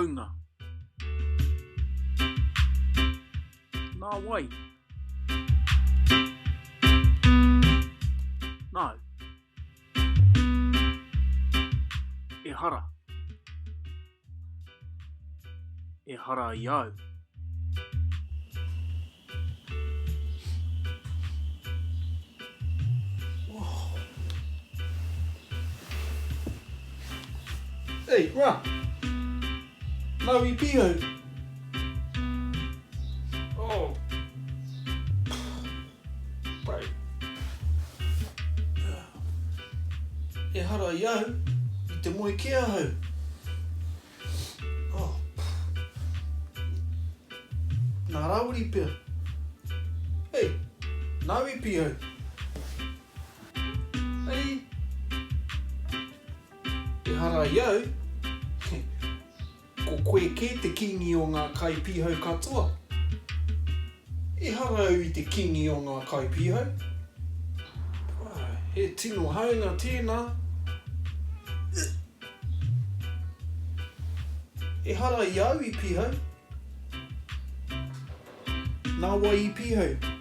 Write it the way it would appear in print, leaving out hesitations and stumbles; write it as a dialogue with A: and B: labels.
A: Haunga. Nā wai? Nāu. Ehara. Ehara i au.
B: Ei, ra! Nau i pihau! Oh! Bro. Ehara i au, i te moe kē ahau. Oh. Nā Rāwiri pea. Ei, nāu i pīhau. Ei. Ehara i au. Ko koe kē te kīngi o ngā kaipīhau katoa. Ehara au i te kīngi o ngā kaipīhau. He tino haunga tēnā. Ehara i au i pīhau. Nā wai i pīhau?